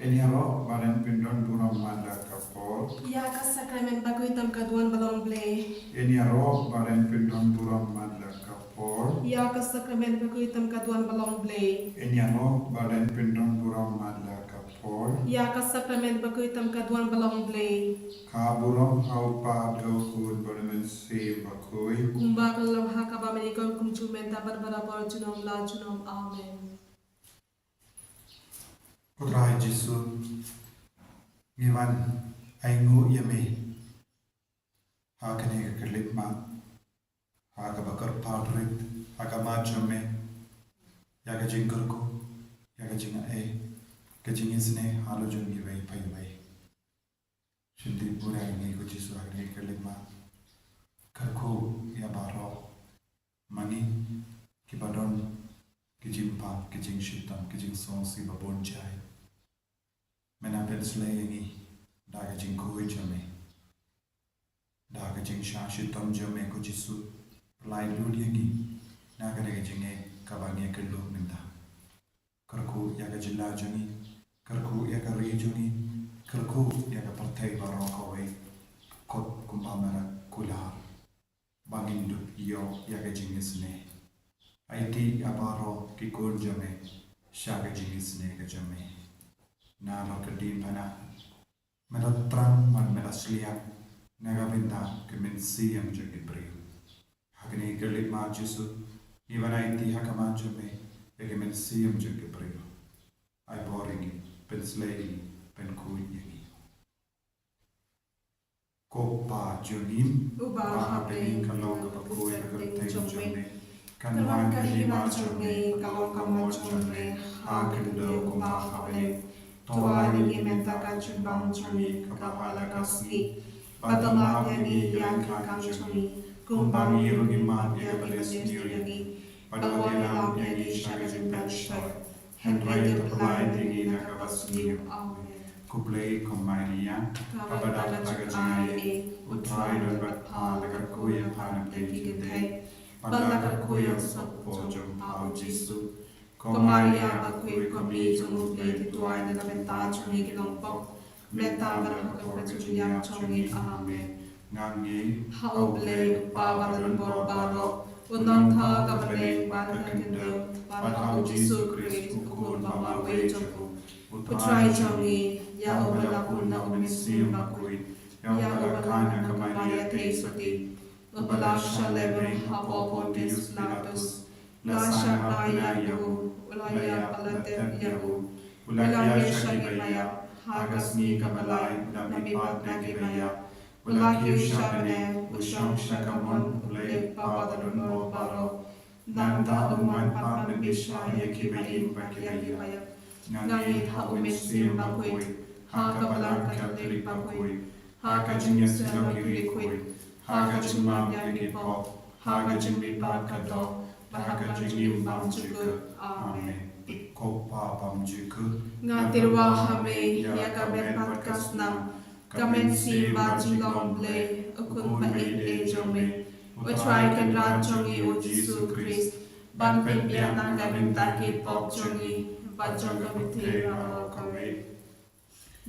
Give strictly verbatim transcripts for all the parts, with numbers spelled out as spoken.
Ngin ïaroh ba ren pyndon burom man la ka por. Ïa ka sakramen bakhuid tam ka duwan ba long Blei. Ngin ïaroh ba ren pyndon burom man la ka por. Ïa ka sakramen bakhuid tam ka duwan ba long Blei. Ngin ïaroh ba ren pyndon burom man la ka por. Ïa ka sakramen bakhuid tam ka duwan ba long Blei. Ka burom ha u Kpa, bad ha u Khun bad ha u Mynsiem Bakhuid. Kumba ka la long ha kaba mynnyngkong, kum junom mynta bad barabor junom la junom. Amen. Ko Trai Jisu, ngi wan ainguh ïa me ha kane ka khyllipmat, ha kaba kyrpad rit ha ka khmat jong me, ïa ka jingkyrkhu, ïa ka jingai, ka jingisynei ha la jong iwei pa iwei. Shim tip burom ïa ngi ko Jisu ha kane ka khyllipmat. Kyrkhu ïa baroh ma ngi kiba don ki jingpang, ki jingshitom, ki jingsngewsih ba bun jait. Men ap pynslei ïa ngi da ka jingkhuid jong me, da ka jingshah shitom jong me ko Jisu. Pynlait lut ïa ngi na kane ka jingngeit kaba ngi kynduh mynta. Kyrkhu ïa ka jylla jong ngi, kyrkhu ïa ka ri jong ngi, kyrkhu ïa ka pyrthei baroh kawei. Kot kumba me la kular ba ngin dup ïoh ïa ka jingisynei. Aiti ïa baroh ki khun jong me sha ka jingisynei ka jong me. Na la ka diengphna me la thrang bad me la sliang na ka bynta ka mynsiem jong ki briew. Ha kane ka khyllipmat Jisu, ngi wan aiti ha ka khmat jong me ïa ka mynsiem jong ki briew. Ai bor ïa ngi, pynslei ïa ngi, pynkhuid ïa ngi. Ko Kpa jong ngi uba ha bneng, ka long kaba khuid ka kyrteng jong me. Kan wan ka hima jong me, ka long ka mon jong me ha khyndew kumba ha bneng. To ai ïa ngi mynta ka jingbam jong ngi kaba ha la ka sngi. Bad to map ïa ngi ïa ki kyrkan jong ngi, kumba ngi ruh ngi map ïa kiba leh sniew ïa ngi. Bad wat ïalam ïa ngi sha ka jingpynshoi, hynrei to pynlait ïa ngi na kaba sniew. Amen. Khublei ko Maria, kaba dap da ka jingaiei, U Trai u don bad pha. La kyrkhu ïa pha na pdeng ki kynthei, bad la kyrkhu ïa u soh jong pha U Jisu. Ko Maria bakhuid, ko Mei jong U Blei, to duwai na ka bynta jong ngi ki nongpop, mynta bad ha ka por ka jingïap jong ngi. Amen. Nga ngeit ha U Blei U Kpa badonbor baroh, U Nongthoh ka bneng bad ka khyndew, bad ha U Jisu Khrist U Khun ba marwei jong u, U Trai jong ngi, ïa uba la hun na U Mynsiem Bakhuid, ïa uba la kha na ka Maria Theisotti, uba la shah lehbeiñ hapoh Pontius Pilatus, la shah bnai ïa u, u la ïap bad la tep ïa u, u la khiah sha kiba ïap, ha ka sngi kaba lai u la mihpat na kiba ïap, u la kiew sha bneng, u shong sha ka mon U Blei U Kpa badonbor baroh. Nangta un wan pat ban bishar ïa kiba im bad kiba ïap. Nga ngeit ha U Mynsiem Bakhuid, ha ka Balang Katholik bakhuid, ha ka jingïasyllok ïa ki riewkhuid, ha ka jingmap ïa ki pop, ha ka jingmihpat ka doh, bad ha ka jingim bymjukut. Amen. Ko Kpa bymjukut, nga tyrwa ha me ïa ka met bad ka snam, ka mynsiem bad jinglong Blei, U Khun ba ïeit jong me, U Trai Kynrad jong ngi U Jisu Khrist, ban pynbiang na ka bynta ki pop jong ngi bad jong ka pyrthei baroh kawei.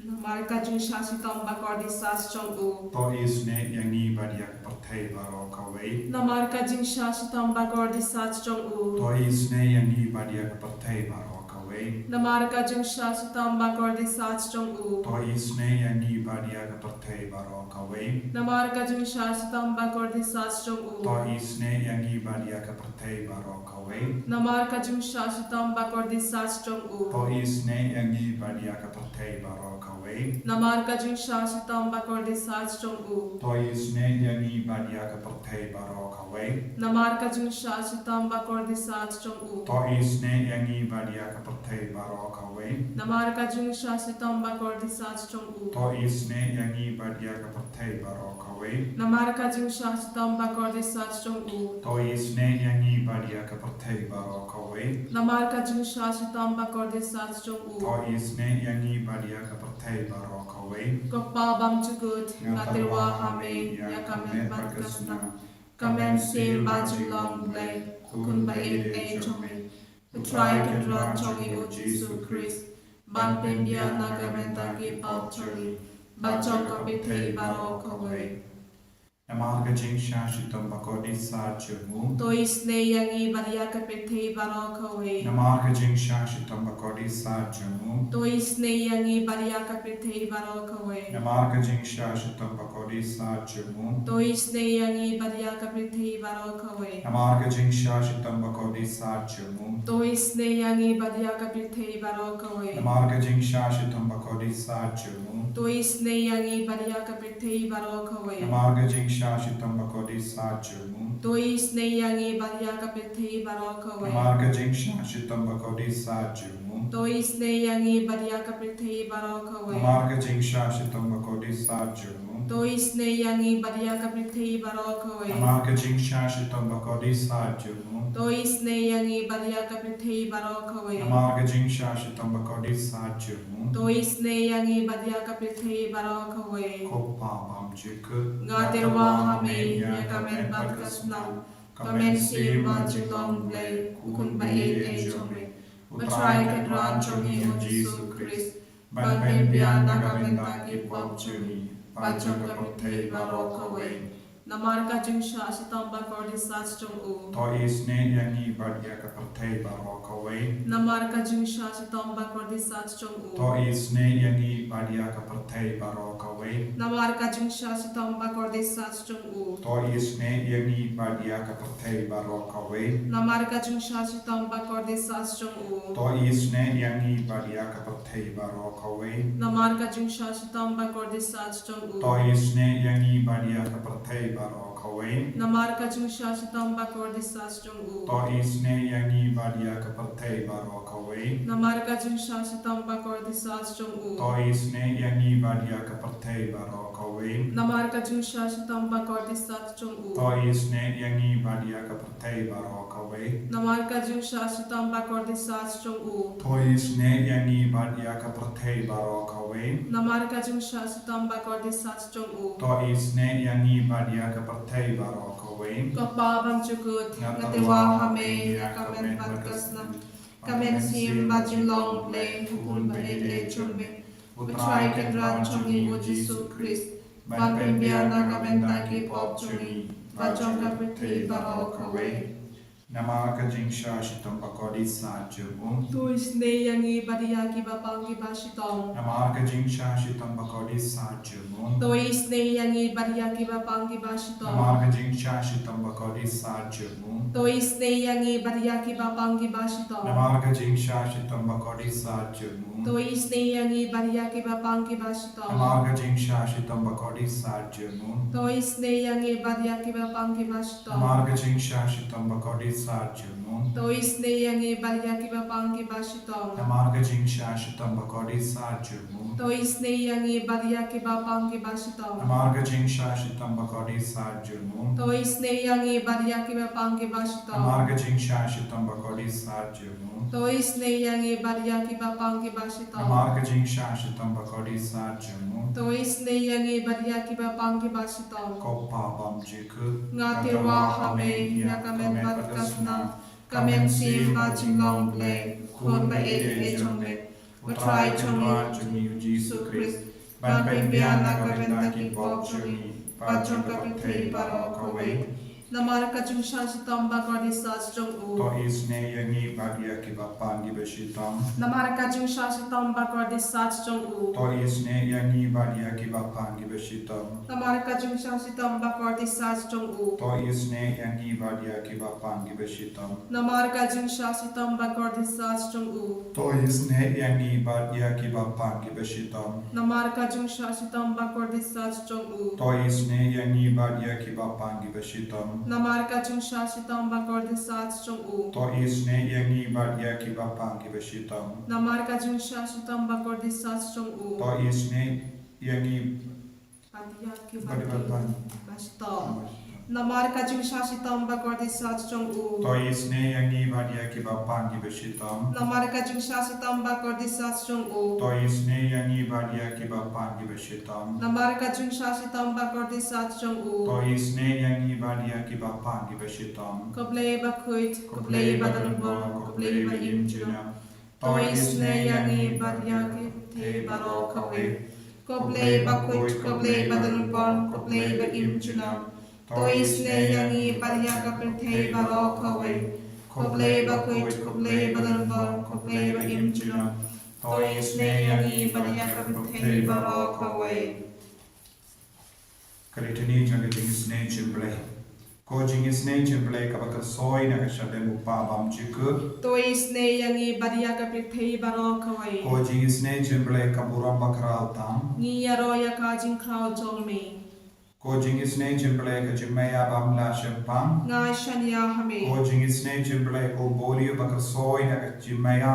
Namar ka jingshah shitom bakordit sach jong u, to isynei ïa ngi bad ïa ka pyrthei baroh kawei. Namar ka jingshah shitom bakordit sach jong u, to isynei ïa ngi bad ïa ka pyrthei baroh kawei. Namar ka jingshah shitom bakordit sach jong u, to isynei ïa ngi bad ïa ka pyrthei baroh kawei. Namar ka jingshah shitom bakordit sach jong u, to isynei ïa ngi bad ïa ka pyrthei baroh kawei. Namar ka jingshah shitom bakordit sach jong u, to isynei ïa ngi bad ïa ka pyrthei baroh kawei. Namar ka jingshah shitom bakordit sach jong u, to isynei ïa ngi bad ïa ka pyrthei baroh kawei. Namar ka jingshah shitom bakordit sach jong u, to isynei ïa ngi bad ïa ka pyrthei baroh kawei. Namar ka jingshah shitom bakordit sach jong u, to isynei ïa ngi bad ïa ka pyrthei baroh kawei. Namar ka jingshah shitom bakordit sach jong u, to isynei ïa ngi bad ïa ka pyrthei baroh kawei. Namar ka jingshah shitom bakordit sach jong u, to isynei ïa ngi bad ïa ka pyrthei baroh kawei. Ko Kpa bymjukut, nga tyrwa ha me ïa ka met bad ka snam, ka mynsiem bad jinglong Blei, U Khun ba ïeit jong me, U Trai Kynrad jong ngi U Jisu Khrist, Ban pynbiang na ka bynta ki pop jong ngi, bad jong ka pyrthei baroh kawei. Namar ka jingshah shitom bakordit sat jong u. To isynei ïa ngi bad ïa ka pyrthei baroh kawei. Namar ka jingshah shitom bakordit sat jong u. To isynei ïa ngi bad ïa ka pyrthei baroh kawei. Namar ka jingshah shitom bakordit sat jong u. To isynei ïa ngi bad ïa ka pyrthei baroh kawei. Namar ka jingshah shitom bakordit sat jong u. To isynei ïa ngi bad ïa ka pyrthei baroh kawei. Namar ka jingshah shitom bakordit sat jong u. To isynei ïa ngi bad ïa ka pyrthei baroh kawei. Namar ka jingshah shitom bakordit sat jong u. To isynei ïa ngi bad ïa ka pyrthei baroh kawei. Namar ka jingshah shitom bakordit sat jong u. To isynei ïa ngi bad ïa ka pyrthei baroh kawei. Namar ka jingshah shitom bakordit sat jong u. To isynei ïa ngi bad ïa ka pyrthei baroh kawei. Namar ka jingshah shitom bakordit sat jong u. To isynei ïa ngi bad ïa ka pyrthei baroh kawei. Namar ka jingshah shitom bakordit sat jong u. To isynei ïa ngi bad ïa ka pyrthei baroh kawei. Ko Pa bymjukut. Nga tyrwa ha me ïa ka met bad ka snam, ka mynsiem bad jinglong Blei, u Khun ba ïeit jong me. U Trai Kynrad jong ngi u Jisu Khrist, ban pynbiang na ka bynta ki pop jong ngi bad jong ka pyrthei baroh kawei. Namar ka jingshah shitom bakordit sat jong u. To isynei ïa ngi bad ïa ka pyrthei baroh kawei. Namar ka jingshah shitom bakordit sat jong u. To isynei ïa ngi bad ïa ka pyrthei baroh kawei. Namar ka jingshah shitom bakordit sat jong u. To isynei ïa ngi bad ïa ka pyrthei baroh kawei. Namar ka jingshah shitom bakordit sat jong u. To isynei ïa ngi bad ïa ka pyrthei baroh kawei. Namar ka jingshah shitom bakordit sat jong u. To isynei ïa ngi bad ïa ka pyrthei baroh kawei. Namar ka jingshah shitom bakordit sat jong u. To isynei ïa ngi bad ïa ka pyrthei baroh kawei. Namar ka jingshah shitom bakordit sat jong u. To isynei ïa ngi bad ïa ka pyrthei baroh kawei. Namar ka jingshah shitom bakordit sat jong u. To isynei ïa ngi bad ïa ka pyrthei baroh kawei. Namar ka jingshah shitom bakordit sat jong u. To isynei ïa ngi bad ïa ka pyrthei baroh kawei. Namar ka jingshah shitom bakordit sat jong u. To isynei ïa ngi bad ïa ka pyrthei baroh kawei. Ko Pa bymjukut, nga tyrwa ha me ïa ka met bad ka snam, ka mynsiem bad jinglong Blei, u Khun ba ïeit jong me, u Trai Kynrad jong ngi u Jisu Khrist, ban pynbiang na ka bynta ki pop jong ngi bad jong ka pyrthei baroh kawei. Namar ka jingshah shitom bakordit sat jong u. To isynei ïa ngi bad ïa kiba pang kiba shitom. Namar ka jingshah shitom bakordit sat jong u. To isynei ïa ngi bad ïa kiba pang kiba shitom. Namar ka jingshah shitom bakordit sat jong u. To isynei ïa ngi bad ïa kiba pang kiba shitom. Namar ka jingshah shitom bakordit sat jong u. To isynei ïa ngi bad ïa kiba pang kiba shitom. Namar ka jingshah shitom bakordit sat jong u. To isynei ïa ngi bad ïa kiba pang kiba shitom. Namar ka jingshah shitom bakordit sat jong u. To isynei ïa ngi bad ïa kiba pang kiba shitom. Namar ka jingshah shitom bakordit sat jong u. To isynei ïa ngi bad ïa kiba pang kiba shitom. Namar ka jingshah shitom bakordit sat jong u. To isynei ïa ngi bad ïa kiba pang kiba shitom. Namar ka jingshah shitom bakordit sat jong u. To isynei ïa ngi bad ïa kiba pang kiba shitom. Namar ka jingshah shitom bakordit sat jong u. To isynei ïa ngi bad ïa kiba pang kiba shitom. Ko Pa bymjukut, nga tyrwa ha me ïa ka met bad ka snam, ka mynsiem bad jinglong Blei, u Khun ba ïeit jong me, u Trai Kynrad jong ngi u Jisu Khrist, ban pynbiang na ka bynta ki pop jong ngi bad jong ka pyrthei baroh kawei. Namar ka jingshah shitom bakordit sat jong u. To isynei ïa ngi bad ïa kiba pang kiba shitom. Namar ka jingshah shitom bakordit sat jong u. To isynei ïa ngi bad ïa kiba pang kiba shitom. Namar ka jingshah shitom bakordit sat jong u. To isynei ïa ngi bad ïa kiba pang kiba shitom. Namar ka jingshah shitom bakordit sat jong u. To isynei ïa ngi bad ïa kiba pang kiba shitom. Namar ka jingshah shitom bakordit sat jong u. To isynei ïa ngi bad ïa kiba pang kiba shitom. Namar ka jingshah shitom bakordit sat jong u. To isynei ïa ngi bad ïa kiba pang kiba shitom. Namar ka jingshah shitom bakordit sat jong u. To isynei ïa ngi bad ïa kiba pang kiba shitom. Namar ka jingshah shitom bakordit sat jong u. To isynei ïa ngi bad ïa kiba pang kiba shitom. Namar ka jingshah shitom bakordit sat jong u. To isynei ïa ngi bad ïa kiba pang kiba shitom. Namar ka jingshah shitom bakordit sat jong u. To isynei ïa ngi bad ïa kiba pang kiba shitom. Ko Blei bakhuid, ko Blei badonbor, ko Blei ba im junom. To isynei ïa ngi bad ïa ka pyrthei baroh kawei. Ko Blei bakhuid, ko Blei badonbor, ko Blei ba im junom. To isynei ïa ngi bad ïa ka pyrthei baroh kawei. Ko Blei bakhuid, ko Blei badonbor, ko Blei ba im junom. To isynei ïa ngi bad ïa ka pyrthei baroh kawei. Ka Litany jong ka jingisynei jong U Blei. Ko jingisynei jong U Blei kaba khuid shuh na ka shadem U Kpa bymjukut. To isynei ïa ngi bad ïa ka pyrthei baroh kawei. Ko jingisynei jong U Blei ka burom bakhraw tam. Ngi ïaroh ïa ka jingkhraw jong me. Ko jingisynei jong U Blei ka jingmaïa bym lah shemphang. Nga shaniah ha me. Ko jingisynei jong U Blei u Boriu ba khuid shuh na ka jingmaïa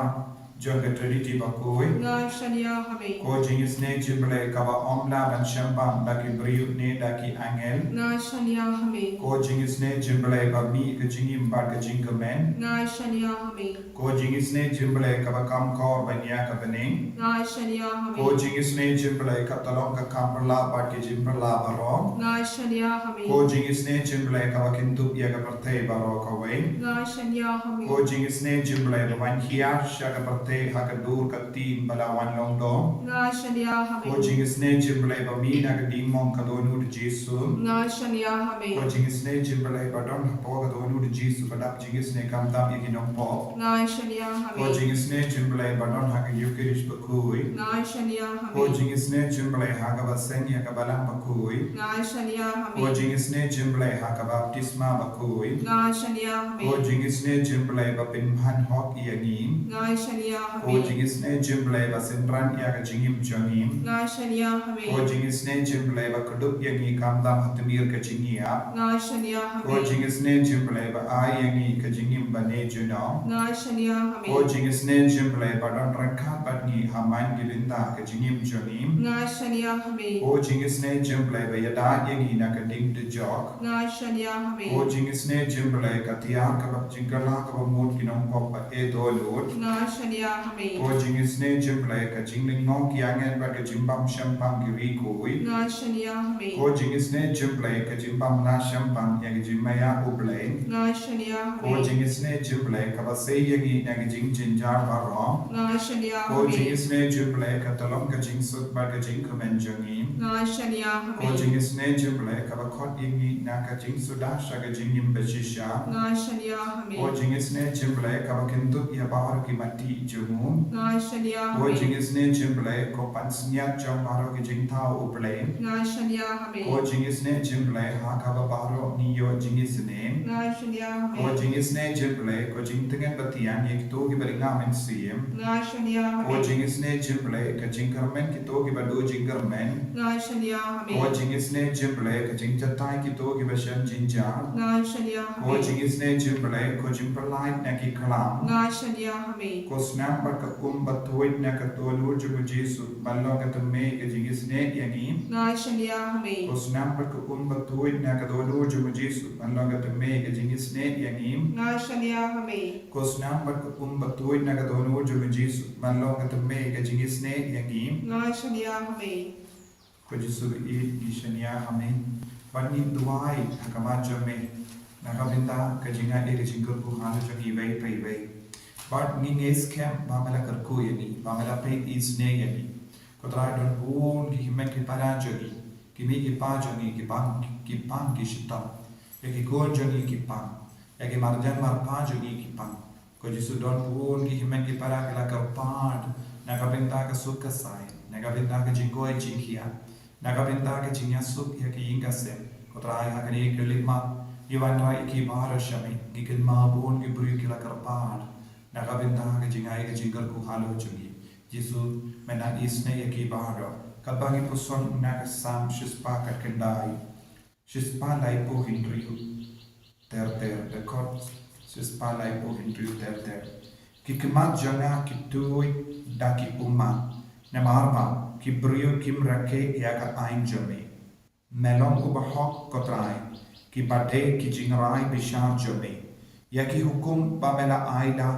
jong ka Trinity bakhuid. Nga shaniah ha me. Ko jingisynei jong U Blei kaba ym lah ban shemphang da ki briew ne da ki angel. Nga shaniah ha me. Ko jingisynei jong U Blei ba mih ka jingim bad ka jingkmen. Nga shaniah ha me. Ko jingisynei jong U Blei kaba kham kor ban ïa ka bneng. Nga shaniah ha me. Ko jingisynei jong U Blei ka tyllong ka kam pyrla bad ka jingpyrla baroh. Nga shaniah ha me. Ko jingisynei jong U Blei kaba kyntup ïa ka pyrthei baroh kawei. Nga shaniah ha me. Ko jingisynei jong U Blei ba wan hiar sha ka pyrthei ha ka dur ka ktien ba la wan long doh. Nga shaniah ha me. Ko jingisynei jong U Blei ba mih na ka diengmong ka dohnud Jisu. Nga shaniah ha me. Ko jingisynei jong U Blei ba don hapoh ka dohnud Jisu ba dap jingisynei khamtam ïa ki nongpop. Nga shaniah ha me. Ko jingisynei jong U Blei ba don ha ka Eucharist bakhuid. Nga shaniah ha me. Ko jingisynei jong U Blei ha kaba seng ïa ka balang bakhuid. Nga shaniah ha me. Ko jingisynei jong U Blei ha ka baptisma bakhuid. Nga shaniah ha me. Ko jingisynei jong U Blei ba pynphan hok ïa ngi. Nga shaniah ha me. Ko jingisynei jong U Blei ba synran ïa ka jingim jong ngi. Nga shaniah ha me. Ko jingisynei jong U Blei ba kdup ïa ngi khamtam ha tmier ka jingïap. Nga shaniah ha me. Ko jingisynei jong U Blei ba ai ïa ngi ka jingim ba ne junom. Nga shaniah ha me. Ko jingisynei jong U Blei ba don ryngkat bad ngi ha man ki bynta ka jingim jong ngi. Nga shaniah ha me. Ko jingisynei jong U Blei ba ïada ïa ngi na ka ding dujok. Nga shaniah ha me. Ko jingisynei jong U Blei ka tiar kaba jingkylla kaba mut ki nongpop ba e dohnud. Nga shaniah ha me. Ko jingisynei jong U Blei ka jinglyngngoh ki angel bad ka jingbym shemphang ki riewkhuid. Nga shaniah ha me. Ko jingisynei jong U Blei ka jingbym lah shemphang ïa ka jingmaïa U Blei. Nga shaniah ha me. Ko jingisynei jong U Blei kaba sei ïa ngi na ka jingjynjar baroh. Nga shaniah ha me. Ko jingisynei jong U Blei ka tyllong ka jingsuk bad ka jingkmen jong ngi. Nga shaniah ha me. Ko jingisynei jong U Blei kaba khot ïa ngi na ka jingsuda sha ka jingim bashisha. Nga shaniah ha me. Ko jingisynei jong U Blei kaba kyntup ïa baroh ki matti jong u. Nga shaniah ha me. Ko jingisynei jong U Blei ko pansngiat jong baroh ki jingthaw U Blei. Nga shaniah ha me. Ko jingisynei jong U Blei ha kaba baroh ngi ïoh jingisynei. Nga shaniah ha me. Ko jingisynei jong U Blei ko jingtngen ba thiang ïa kito kiba ri nga mynsiem. Nga shaniah ha me. Ko jingisynei jong U Blei ka jingkyrmen kito kiba duh jingkyrmen. Nga shaniah ha me. Ko jingisynei jong U Blei ka jingjatai kito kiba shem jingjia. Nga shaniah ha me. Ko jingisynei jong U Blei ko jingpyllait na ki khlam. Nga shaniah ha me. Ko snam bad ka um bathuid na ka dohnud jong u Jisu ban long ka thymmei ka jingisynei ïa ngi. Nga shaniah ha me. Ko snam bad ka um bathuid na ka dohnud jong u Jisu ban long ka thymmei ka jingisynei ïa ngi. Nga shaniah ha me. Ko snam bad ka um bathuid na ka dohnud jong u Jisu ban long ka thymmei ka jingisynei ïa ngi. Nga shaniah ha me. Ko Jisu ba ïeit, ngi shaniah ha me bad ngi duwai ha khmat jong me na ka bynta ka jingai ka jingkyrkhu halor jong iwei pa iwei. Bad ngi ngeit skhem ba me la kyrkhu ïa ngi, ba me la peit isynei ïa ngi. Ko Trai, don bun ki hynmen ki para jong ngi, ki mei ki pa jong ngi ki pang, ki pang ki shitom. Ïa ki khun jong ngi ki pang, ïa ki marjan marpa jong ngi ki pang. Ko Jisu, don bun ki hynmen ki para ki la kyrpad na ka bynta ka suk ka sai, na ka bynta ka jingkoit jingkhiah, na ka bynta ka jingïasuk ïa ka ïing ka sem. Ko Trai, ha kane ka lipmat ngi wanrah ïa ki baroh sha me, ngi kynmaw bun ki briew ki la kyrpad na ka bynta ka jingai ka jingkyrkhu halor jong ngi. Jisu, me nang isynei ïa ki baroh. Katba ngi puson na ka Salm shispah khatkhyndai, shispah laiphew hynriew ter ter, dkhot shispah laiphew hynriew ter ter. Ki khmat jong nga ki tuid da ki ummat, namar ba ki briew kim rakhe ïa ka aiñ jong me. Me long u bahok, ko Trai, kiba dei ki jingrai bishar jong me. Ïa ki hukum ba me la ai la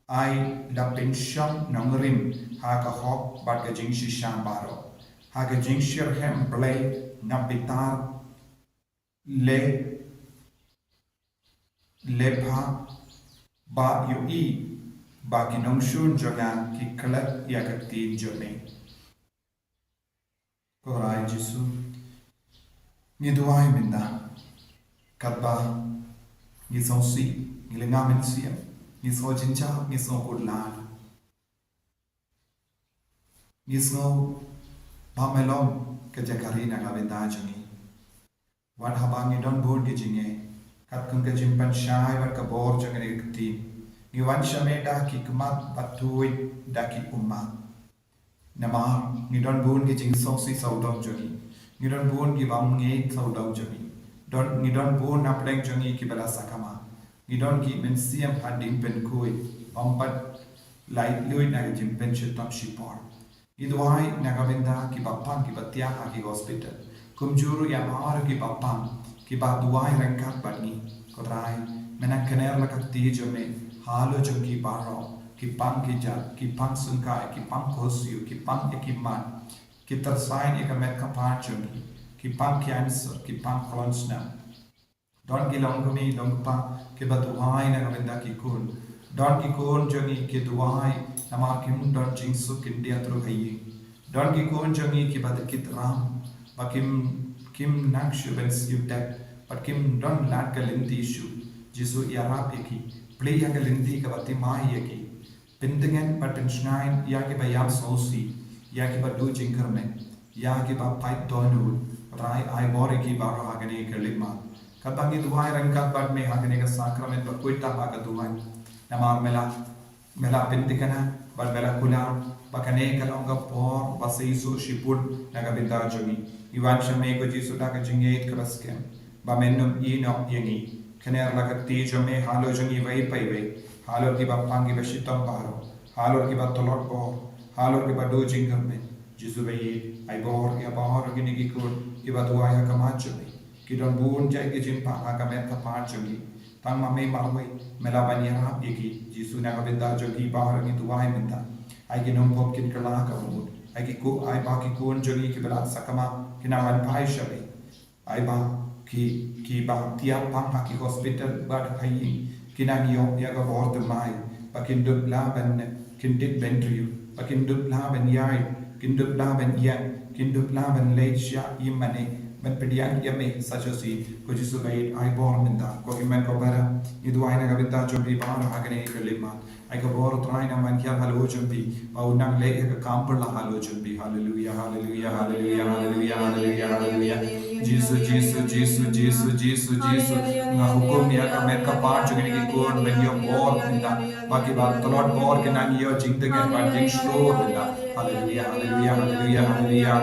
ai la pynshong nongrim ha ka hok bad ka jingshisha baroh. Ha ka jingshitrhem Blei nga bitar le, le bha ba ïohi ba ki nongshun jong nga ki klet ïa ka ktien jong me. Ko Trai Jisu, ngi duwai mynta, katba ngi sngewsih, ngi lynga mynsiem, ngi sngew jynjar, ngi sngew kut lad, ngi sngew ba me long ka jaka ri na ka bynta jong ngi. Wat haba ngi don bun ki jingeh, katkum ka jingpynshai bad ka bor jong kane ka ktien, ngi wan sha me da ki khmat ba tuid da ki ummat. Namar ngi don bun ki jingsngewsih sawdong jong ngi, ngi don bun ki bymngeit sawdong jong ngi, don, ngi don bun napdeng jong ngi kiba la sakma, ngi don ki mynsiem ha ding pynkhuid, bym pat laitluid na ka jingpynshitom shipor. Ngi duwai na ka bynta kiba pang kiba thiah ha ki hospital, kumjuh ruh ïa mar kiba pang kiba duwai ryngkat bad ngi. Ko Trai, me nang kner la ka kti jong me halor jong ki baroh, ki pang ki jat, ki pang syngkai, ki pang khuslai, ki pang ïa ki mat, ki tyrsain ïa ka met ka phad jong ki, ki pang cancer, ki pang khlong snam. Don ki longkmie longkpa kiba duwai na ka bynta ki khun. Don ki khun jong ngi ki duwai namar kim don jingsuk, kin diat ruh ha ïing. Don ki khun jong ngi kiba dei ki tram ba kim, kim nang shuh ban siew tek bad kim don lad ka lynti shuh. Jisu, ïarap ïa ki, plie ïa ka lynti kaba thymmai ïa ki. Pyntngen bad pynshngaiñ ïa kiba ïam sngewsih, ïa kiba duh jingkyrmen, ïa kiba pait dohnud. Ko Trai, ai bor ïa ki baroh ha kane ka lynti. Katba ngi duwai ryngkat bad me ha kane ka sakramen ba khuid tam ha ka duwai, namar me la, me la pynthikna bad me la kular ba kane ka long ka por ba seisoh shibun na ka bynta jong ngi. Ngi wan sha me ko Jisu da ka jingngeit kaba skhem ba men nym ïehnoh ïa ngi. Kner la ka kti jong me halor jong ngi iwei pa iwei, halor kiba pang kiba shitom baroh, halor kiba tlot bor, halor kiba duh jingkyrmen. Jisu baieit, ai bor ïa baroh kine ki khun kiba duwai ha khmat jong me. Ki don bun jait ki jingpang ha ka met ka phad jong ki. Tang ma me marwei me lah ban ïarap ïa ki. Jisu, na ka bynta jong ki baroh ngi duwai mynta. Ai ki nongpop kin kylla ka bamut. Ai ki khun, ai ba ki khun jong ngi kiba la sakma kin nang wan phai sha me. Ai ba ki, kiba thiah pang ha ki hospital bad ha ïing kin nang ïoh ïa ka bor thymmai ba kin dup lah ban kyndit bynriew, ba kin dup lah ban ïaid, kin dup lah ban ïeng, kin dup lah ban leit sha ïingmane ban pdiang ïa me sa shisien. Ko Jisu baieit, ai bor mynta. Ko Hynmen ko Para, ngi duwai na ka bynta jong phi baroh ha kane ka lynti. Ai ka bor Trai nang wan hiar halor jong phi, ba u nang leh ïa ka kam pyrshah halor jong phi. Haleluia, haleluia, haleluia, haleluia, haleluia, haleluia. Jisu, Jisu, Jisu, Jisu, Jisu, Jisu. Nga hukum ïa ka met ka phad jong kine ki khun ban ïoh bor mynta. Ba kiba tlot bor kin nang ïoh jingtngen bad jingshlur mynta. Haleluia, haleluia, haleluia, haleluia.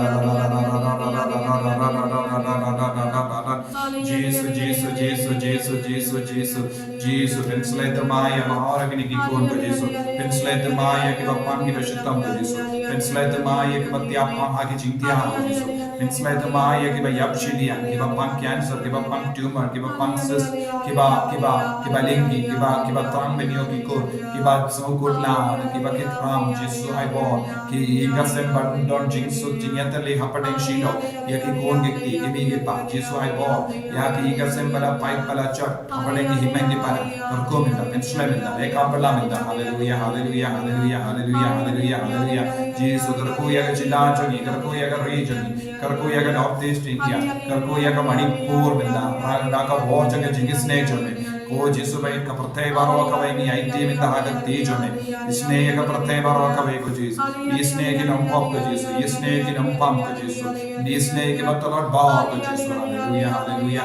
Jisu, Jisu, Jisu, Jisu, Jisu, Jisu. Jisu, pynslem thymmai ïa baroh kine ki khun ko Jisu. Pynslem thymmai ïa kiba pang kiba shitom ko Jisu. Pynslem thymmai ïa kiba thiah pang ha ki jingthiah ko Jisu. Pynslem thymmai ïa kiba ïap shiliang, kiba pang cancer, kiba pang tumor, kiba pang cyst, kiba, kiba, kiba lynti, kiba, kiba thrang ban ïoh ki khun, kiba sngewkut lad, kiba kit ram, Jisu ai bor. Ki ïing ki sem ban don jingsuk jingïatylli hapdeng Shiloh ïa ki khun ki kti, ki mei ki pa, Jisu ai bor. Ïa ki ïing ki sem ba la pait ba la jot hapdeng ki hynmen ki para, kyrkhu mynta, pynslem mynta, leh kam pyrshah mynta. Haleluia, haleluia, haleluia, haleluia, haleluia, haleluia. Jisu, kyrkhu ïa ka jylla jong ngi, kyrkhu ïa ka ri jong ngi, kyrkhu ïa ka North East India, kyrkhu ïa ka Manipur mynta, da ka bor jong ka jingisynei jong me. Ko Jisu baieit, ka pyrthei baroh kawei ngi aiti mynta ha ka kti jong me. Isynei ïa ka pyrthei baroh kawei ko Jisu. Isynei ïa ki nongpop ko Jisu. Isynei ïa ki nongpang ko Jisu. Isynei ïa kiba tlot bor ko Jisu. Haleluia, haleluia,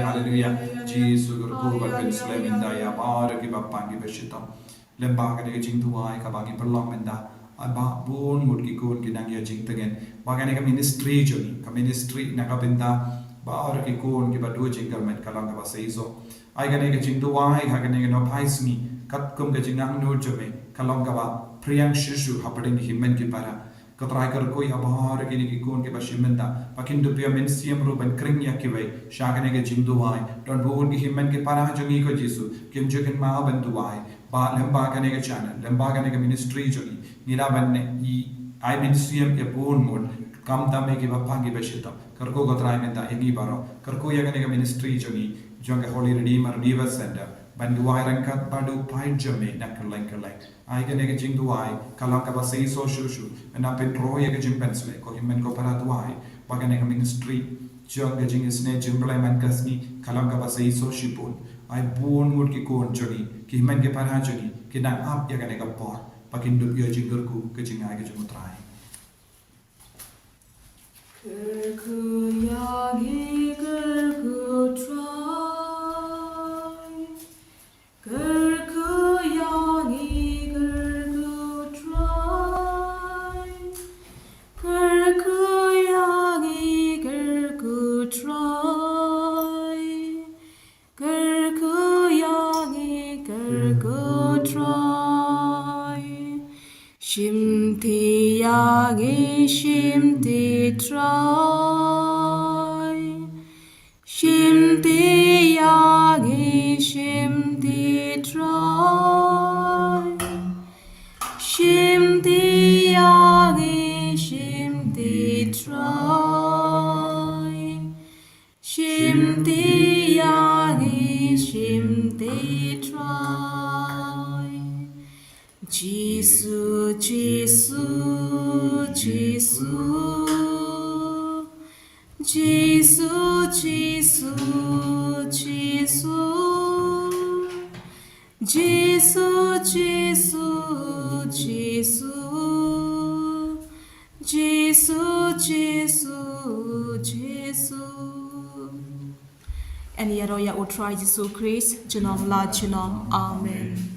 haleluia. Jisu, kyrkhu bad pynslem mynta ïa baroh kiba pang kiba shitom. Lem bad kane ka jingduwai kaba ngi pynlong mynta, ai ba bun ngut ki khun kin nang ïoh jingtngen. Ba kane ka ministry jong ngi, ka ministry na ka bynta baroh ki khun kiba duh jingkyrmen ka long kaba seisoh. Ai kane ka jingduwai ha kane ka nongphai sngi, katkum ka jingangnud jong me, ka long kaba phriang shisha hapdeng ki hynmen ki para. Ko Trai, kyrkhu ïa baroh kine ki khun kiba shim bynta, ba kin dup ïa mynsiem ruh ban khring ïa kiwei sha kane ka jingduwai. Don bun ki hynmen ki para jong ngi ko Jisu kim ju kynmaw ban duwai. Ba lem bad kane ka channel, lem bad kane ka ministry jong ngi, ngi lah ban ai mynsiem ïa bun ngut, khamtam ïa kiba pang kiba shitom. Kyrkhu ko Trai mynta ïa ngi baroh. Kyrkhu ïa kane ka ministry jong ngi, jong ka Holy Redeemer Revival Center. Ban duwai ryngkat bad u paid jong me na kylleng kylleng. Ai kane ka jingduwai ka long kaba sa i shuh shuh. Ngan pynroi ïa ka jingpynshlur ko hynmen ko para duwai ba kane ka ministry jong ka jingisynei jong u Blei man ka sngi ka long kaba sa i shuh shibun. Ai bun ngut ki khun jong ngi, ki hynmen ki para jong ngi ki nang ap ïa kane ka por ba kin dup ïoh jingkyrkhu ka jingai ka jong u Trai. Kyrkhu ïa ngi, kyrkhu Trai. Kyrkhu ïa ngi, kyrkhu Trai. Kyrkhu ïa ngi, kyrkhu Trai. Kyrkhu ïa ngi, kyrkhu Trai. Shimti ïa ngi, shimti Trai. Shimti ïa ngi, shimti Trai. Shimti ïa ngi, shimti Trai. Shimti ïa ngi, shimti Trai. Jisu, Jisu, Jisu. Jisu, Jisu, Jisu. Jisu, Jisu, Jisu. Jisu, Jisu, Jisu. Yn ïaroh ïa u Trai Jisu Khrist junom la junom. Amen.